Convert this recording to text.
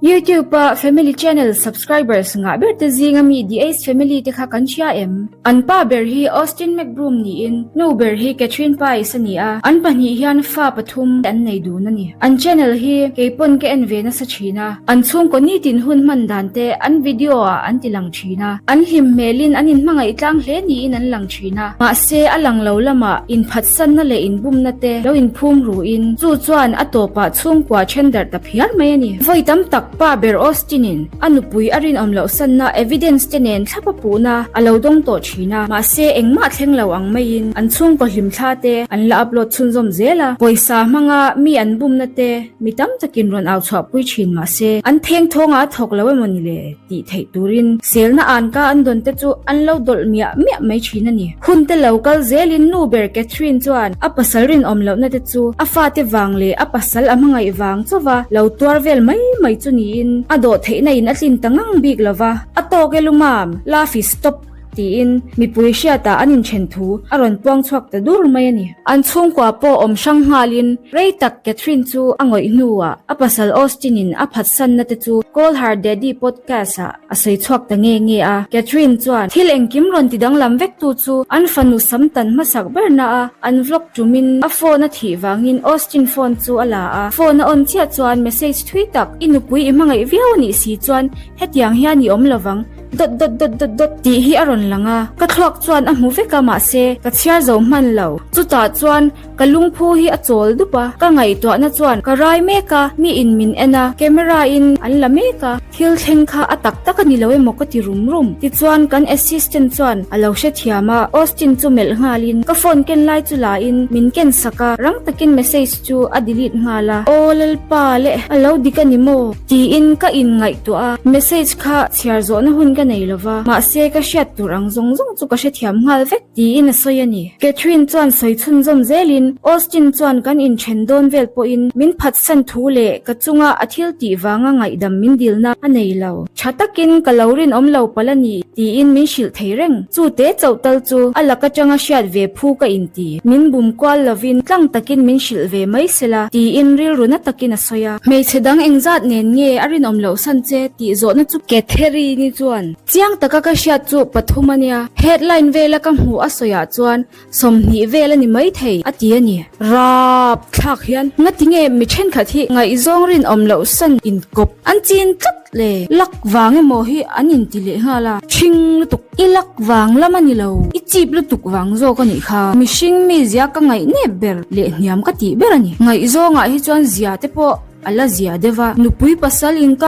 YouTube a family channel subscribers ngah ber te zinga mi The Ace Family te kha kan hria em? An pa ber hi Austin McBroom niin nu ber hi Catherine Pais a ni a, an pahnih hian fa pathum an nei dun a ni. An channel hi kei pawn ka en ve nasa thin a, an chhungkaw nitin hun hman dan te an video ah an ti lang thin a, an hlim hmelin an inhmangaih tlang hle niin an lang thin a, mahse a lang lo lamah inphatsanna leh inbumna te lo inphum ruin chu chuan a tawpah chhungkua then darh ta phiar mai a ni. Vawi tam tak pa ber Austin-in a nupui a rinawm loh sanna evidence te nen thlap a puhna a lo dawng tawh thin a, mahse engmah thleng lo ang maiin an chhungkaw hlimthla te an la upload chhunzawm zel a, pawisa hmanga mi an bumna te mi tam takin rawn au chhuahpui thin mahse an thengthawngah a thawk lo emaw ni le? Tih theih turin selna anka an dawn te chu an lo dawlh miah miah mai thin a ni. Hun te lo kal zelin nu ber Catherine chuan a pasal rinawm lohna te chu a fate vang leh a pasal a hmangaih vang chauva lo tuar vel mai mai chu niin a dawh theihna in a tlin ta ngang bik lova. A tawk e lumam, love is stop tiin mipui hriatah an inthen thu a rawn puang chhuak ta dur mai a ni. An chhungkua pawh awm hrang nghalin rei tak Catherine chu a ngawih hnuah a pasal Austin-in a phatsanna te chu Call Her Daddy podcast-ah a sawi chhuak ta nge nge a. Catherine chuan thil engkim rawn ti danglam vektu chu an fanu sam tan hmasak berna a an vlog tumin a phone a thih vangin Austin phone chu a la a. Phone a on chiah chuan message thui tak, I nupui i hmangaih viau a nih si chuan hetiang hian i awm lovang, Dawt dawt dawt dawt dawt tih hi a rawn lang a, ka thluak chuan a hmu vek a mahse ka chhiar zo hman lo. Chutah chuan ka lungphu hi a chawl dup a, ka ngaihtuahna chuan ka rai mek a, mi in min en a, camera in an la mek a, thil thleng kha a tak tak a ni lo emaw ka ti rum rum. Tichuan kan assistant chuan a lo hrethiam a, Austin chu melh nghalin ka phone ken lai chu la in min ken sak a, rang takin message chu a delete nghal a, Aw Lalpa leh a lo dik a ni maw? Tiin ka inngaihtuah a, message kha chhiar zawhna hun ka nei lova, mahse ka hriat tur ang zawng zawng chu ka hrethiam nghal vek, tiin a sawi a ni. Catherine chuan sawi chhunzawm zelin, Austin chuan kan inthen dawn vel pawhin min phatsan thu leh ka chunga a thil tih vanga ngaihdam min dilna a nei lo. Tha takin ka lo rinawm lo palh a ni, tiin min hrilh thei reng. Chu te chauh tal chu a lak atanga hriat ve phu ka inti. Min bum kual lovin tlang takin min hrilh ve mai sela, tiin rilru na takin a sawi a. Hmeichhe dang engzat nen nge a rinawm loh san che tih zawhna chu Catherine-i chuan chiang taka ka hriat chu pathum a nia, headline vela ka hmuh a sawiah chuan 20 vel a ni maithei a ti a ni. Rap thlak hian ngati nge mi thenkhat hi ngaihzawng rinawm loh san inkawp an chin tlat le? Luck vang emaw hi an inti leh nghal a, ṭhing lutuk. I luck vang lam a ni lo, i chip lutuk vang zawk a nih kha. Mihring mi zia ka ngaih nep ber leh hniam ka tih ber a ni. Ngaihzawngah hi chuan zia te pawh a la zia deuh a, nupui pasal inka.